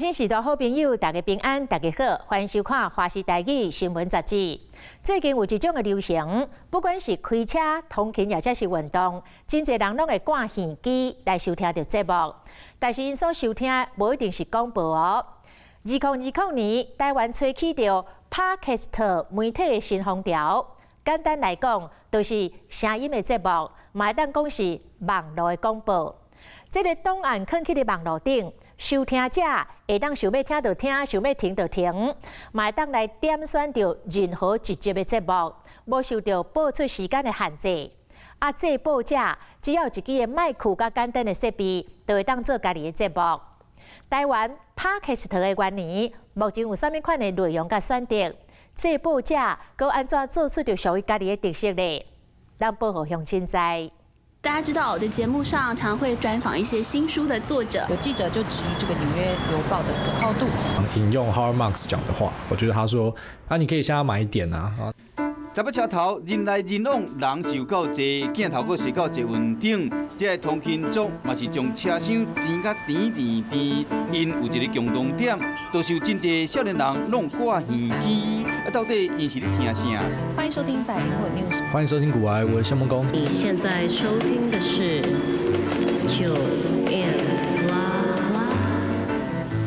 新時代好朋友，大家平安，大家好，歡迎收看《華視台語新聞雜誌》。最近有一種的流行，不管是開車、通勤，抑或是運動，真濟人攏會掛耳機來收聽著節目。但是𪜶所收聽無一定是廣播哦。2020年，台灣吹起著 Podcast 媒體的新風潮。簡單來講，就是聲音的節目，嘛會當講是網路的廣播。這个檔案囥佇網路頂，收聽者會當想欲聽就聽，想欲停就停，嘛會當來點選著任何一集的節目，無受著播出時間的限制。啊，製播者只要一支的麥克佮簡單的設備，就會當做家己的節目。台灣 Podcast 的元年，目前有啥物款的內容佮選擇？製播者閣按怎做出著屬於家己的特色咧？咱報予鄉親知。大家知道，我的節目上常會專訪一些新書的作者。有記者就質疑這個《紐約郵報》的可靠度。引用 Howard Marks 講的話，我覺得他說：啊，你可以現在買一點啊。十八車頭人來人往，人受夠濟，鏡頭閣踅到捷運頂，這个通勤族嘛是將車廂擠甲甜甜甜。𪜶有一个共同點，就是有真濟少年人攏掛耳機。啊，到底𪜶是咧聽啥？歡迎收聽百靈果 News。歡迎收聽股癌，我是謝孟恭。你現在收聽的是九 N 啦啦。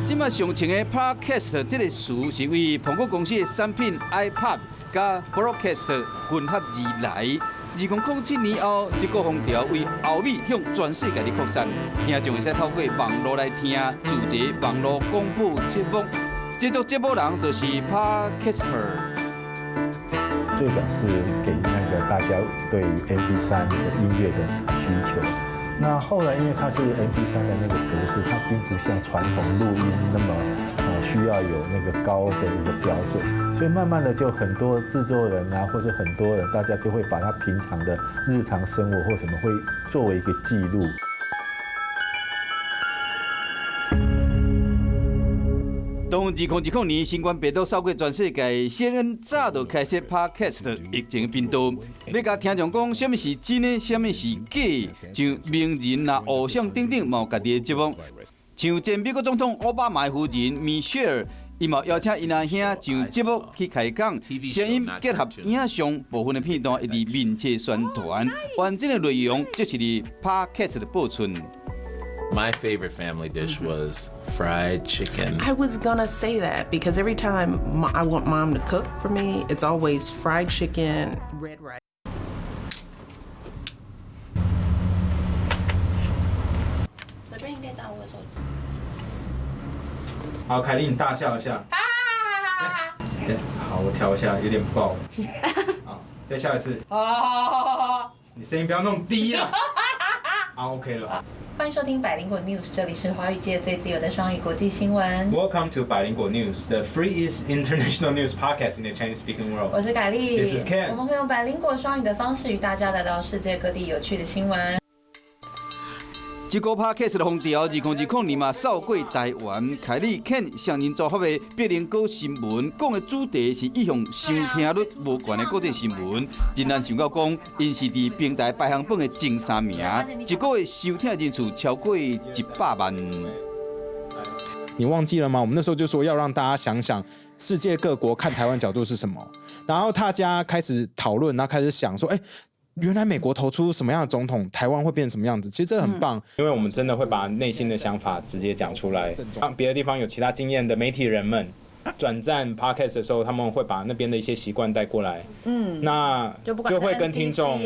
這擺上穿的 Podcast 這个詞是為蘋果公司的產品 iPod 佮 Broadcast 混合而來。2007年後，這個風潮為歐美向全世界的擴散，聽眾會使透過網路來聽自製網路廣播節目。製作節目人就是 Podcaster。最早是給那個大家對於 MP3 的音樂的需求。那後來因為它是 MP3 的那個格式，它並不像傳統錄音那麼需要有那個高的一個標準，所以慢慢的就很多製作人啊，或者很多人，大家就會把他平常的日常生活或什麼會作為一個記錄。當2020年新冠病毒掃過全世界，CNN 早就開設 Podcast 疫情頻道，欲共聽眾講啥物是真的，啥物是假的，像名人啊、偶像等等，嘛有家己的節目。像前美國總統奧巴馬的夫人米歇爾，伊嘛邀請𪜶阿兄上節目去開講，聲音結合影像部分的片段，會佇面冊宣傳，完整的內容則是佇 Podcast 的播出。 My favorite family dish was fried chicken. I was gonna say that because every time I want mom to cook for me, it's always fried chicken, red rice. 隨便你可以打我的手機。好，凱莉，你大笑一下。好，我調一下，有點爆。好，再笑一次。你聲音不要弄低啊。好，OK 了。歡迎收聽百靈果 News，這裡是華語界最自由的雙語國際新聞。 Welcome to 百靈果 News, the freest international news podcast in the Chinese-speaking world. 我是凱莉，This is Ken。我們會用百靈果雙語的方式與大家聊聊世界各地有趣的新聞。這個 Podcast 的風潮，2020年嘛掃過台灣，凱莉 Ken 雙人組合的百靈果新聞，講的主題是一向收聽率無懸的國際新聞。真難想到講，𪜶是佇平台排行榜的前三名，一個月收聽人數超過100萬。你忘記了嗎？我們那時候就說要讓大家想想世界各國看台灣角度是什麼，然後大家開始討論，然後開始想說，欸，原來美國投出什麼樣的總統，台灣會變成什麼樣子？其實這很棒，因為我們真的會把內心的想法直接講出來，讓別的地方有其他經驗的媒體人們轉戰 podcast 的時候，他們會把那邊的一些習慣帶過來。那就會跟聽眾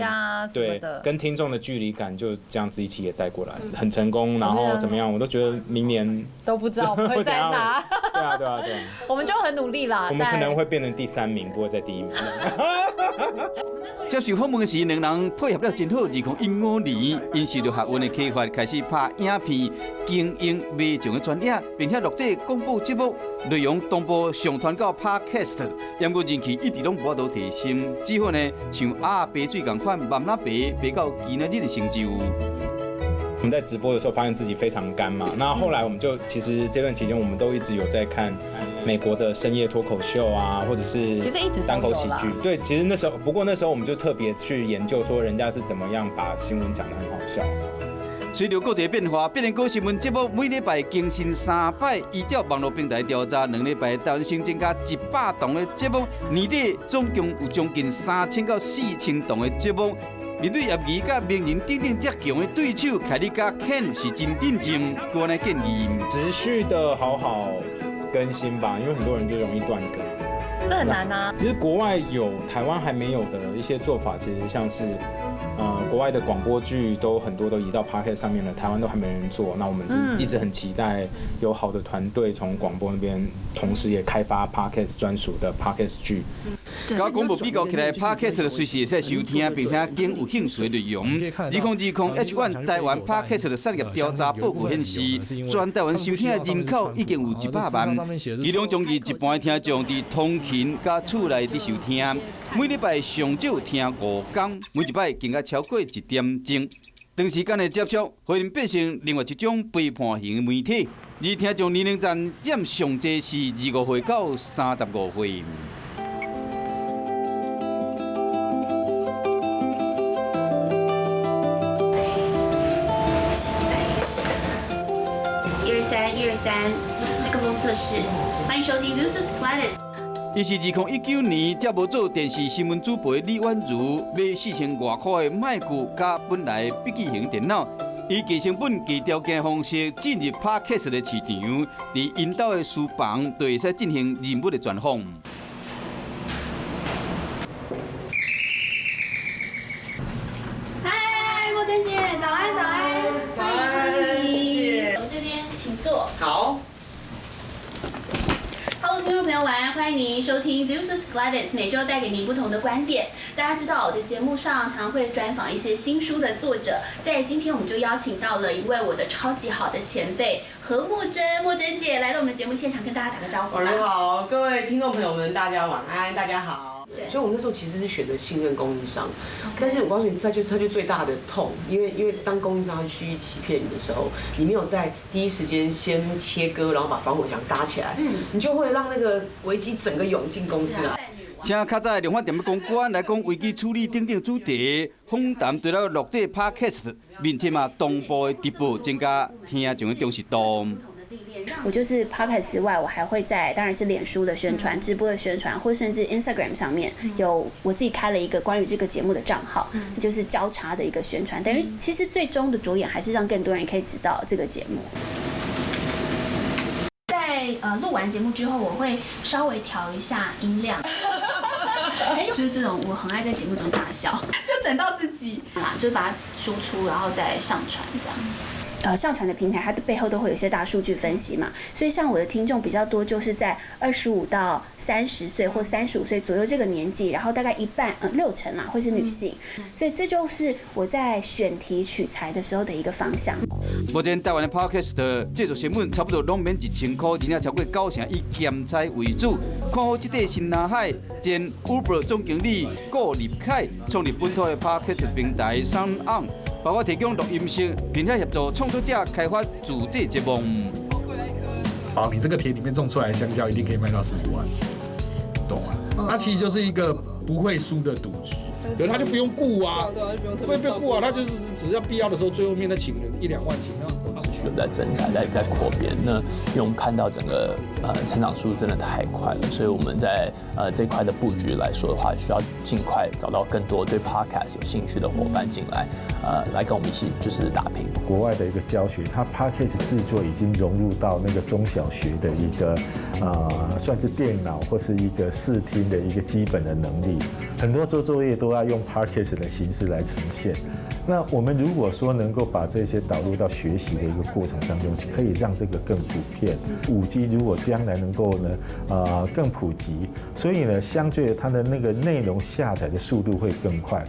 對，跟聽眾的距離感就這樣子一起也帶過來，很成功。然後怎麼樣，我都覺得明年都不知道我們會在哪。對啊，對啊，對啊。我們就很努力啦。我們可能會變成第三名，不會在第一名。接受訪問時，兩人配合得真好。2015年，𪜶受著學運的啟發，開始拍影片，經營賣場的專業，並且錄製廣播節目，內容同步上傳到 Podcast，毋過人氣一直攏無法度提升，只好呢像鴨仔爬水仝款，慢慢爬，爬到今仔日的成就。我們在直播的時候發現自己非常乾嘛，那後來我們就其實這段期間我們都一直有在看美國的深夜脫口秀啊，或者是單口喜劇。對，其實那時候，不過那時候我們就特別去研究說人家是怎麼樣把新聞講得很好笑。隨著國際變化，變成新聞節目每禮拜更新三擺，依照網路平台調查，2禮拜台灣新增加100檔的節目，年底總共有將近3000到4000檔的節目。面對業餘佮名人等等遮強的對手，凱利佮 Ken 是真鎮靜，閣按呢建議。持續的好好更新吧，因為很多人就容易斷更。這很難啊。其實國外有台灣還沒有的一些做法，其實像是，國外的廣播劇都很多都移到 Podcast 上面了，台灣都還沒人做。那我們一直很期待有好的團隊從廣播那邊，同時也開發 Podcast 專屬的 Podcast 劇。佮廣播比較起來，Podcast 隨時會使收聽，並且揀有興趣的內容。2020 H1 台灣 Podcast 的產業調查報告顯示，全台灣收聽的人口已經有100萬，其中將近一半的聽眾佇通勤佮厝內佇收聽，每禮拜上少聽5工，每一擺更加超過1點鐘。長時間的接觸，予𪜶變成另外一種批判型的媒體。而聽眾年齡層佔上濟是25歲到35歲。 123 123，麥克風測試，歡迎收聽 This is Gladys。伊是2019年才無做電視新聞主播的李婉如，買4000外塊的麥克佮本來筆記型電腦，以低成本、低條件的方式進入 Podcast 的市場，佇𪜶兜的書房就會使進行人物的專訪。嗨，莫珍姐，早安，早安，早安，謝謝。我們這邊請坐。好。 Hello，聽眾朋友，晚安！歡迎您收聽 This is Gladys，每週帶給您不同的觀點。大家知道，我的節目上常會專訪一些新書的作者，在今天我們就邀請到了一位我的超級好的前輩何慕貞，慕貞姐來到我們節目現場，跟大家打個招呼吧。晚上好，各位聽眾朋友們，大家晚安，大家好。所以，我們那時候其實是選擇信任供應商，但是我告訴你，這就最大的痛，因為當供應商蓄意欺騙你的時候，你沒有在第一時間先切割，然後把防火牆搭起來，你就會讓那個危機整個湧進公司來。請較早的量販店的公關來講危機處理等等主題，訪談除了錄製 Podcast，並且嘛同步的直播，增加聽眾的忠實度。我就是 Podcast 之外，我還會在當然是臉書的宣傳、直播的宣傳，或甚至 Instagram 上面有我自己開了一個關於這個節目的賬號，就是交叉的一個宣傳。等於其實最終的着眼還是讓更多人可以知道這個節目。在錄完節目之後，我會稍微調一下音量，就是這種我很愛在節目中大笑，就整到自己啊，就是把它輸出，然後再上傳這樣。上傳的平台，它的背後都會有一些大數據分析嘛，所以像我的聽眾比較多，就是在25到30歲或35歲左右這個年紀，然後大概一半，6成啦，會是女性，所以這就是我在選題取材的時候的一個方向。目前台灣的 Podcast 製作成本差不多攏免1000塊，而且超過9成以兼差為主。看好這塊新藍海，前 Uber 總經理顧立凱創立本土的 Podcast 平台 SoundOn，包括提供錄音室，並且協助創作者開發自製節目。好，你這個田裡面種出來的香蕉一定可以賣到15萬，懂嗎？那其實就是一個不會輸的賭局，可他就不用顧啊，不用顧啊，他就是只要必要的時候，最後面再請人1-2萬請啊。持續在增產，在擴編。那因為我們看到整個成長速度真的太快了，所以我們在這塊的布局來說的話，需要盡快找到更多對 Podcast 有興趣的夥伴進來，來跟我們一起就是打拼。國外的一個教學，它 Podcast 製作已經融入到那個中小學的一個算是電腦或是一個視聽的一個基本的能力，很多做作業都要用 Podcast 的形式來呈現。那我們如果說能夠把這些導入到學習的一個過程當中，是可以讓這個更普遍。5G 如果將來能夠呢，更普及，所以呢，相對它的那個內容下載的速度會更快。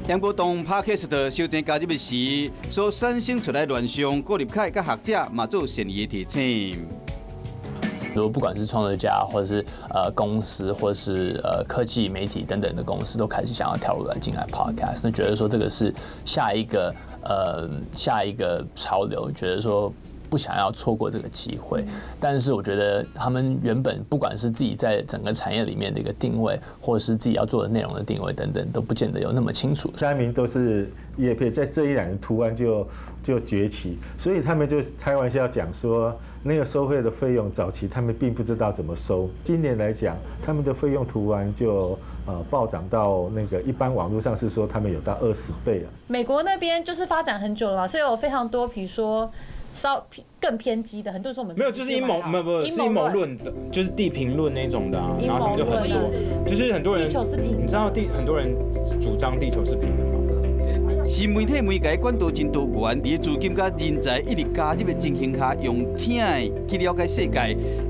楊國棟 Podcast 的修正加入時，所產生出來亂象，顧立凱佮學者嘛做善意的提醒。如果不管是創作家，或者是公司，或者是科技媒體等等的公司，都開始想要跳入來進來 podcast，那覺得說這個是下一個潮流，覺得說不想要錯過這個機會。但是我覺得他們原本不管是自己在整個產業裡面的一個定位，或者是自己要做的內容的定位等等，都不見得有那麼清楚。三明都是業配，在這一兩年突然就崛起，所以他們就開玩笑講說，那個收費的費用早期他們並不知道怎麼收，今年來講，他們的費用突然就暴漲到那個一般網絡上是說他們有到20倍了。美國那邊就是發展很久了嘛，所以有非常多，比如說稍更偏激的，很多人說我們沒有，就是陰謀，沒有，不是陰謀論者，就是地平論那種的啊，然後他們就很多，就是很多人，地球是平，你知道很多人主張地球是平的嗎？新媒體媒介管道真多元，佇資金佮人才一直加入的情形下，用聽的去了解世界，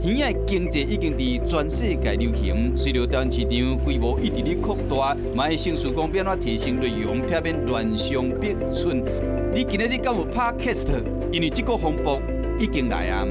耳仔經濟已經佇全世界流行。隨著台灣市場規模一直咧擴大，嘛會成事講欲按怎提升內容，避免亂傷百出。你今仔日敢有 Podcast？因為這個風暴已經來啊！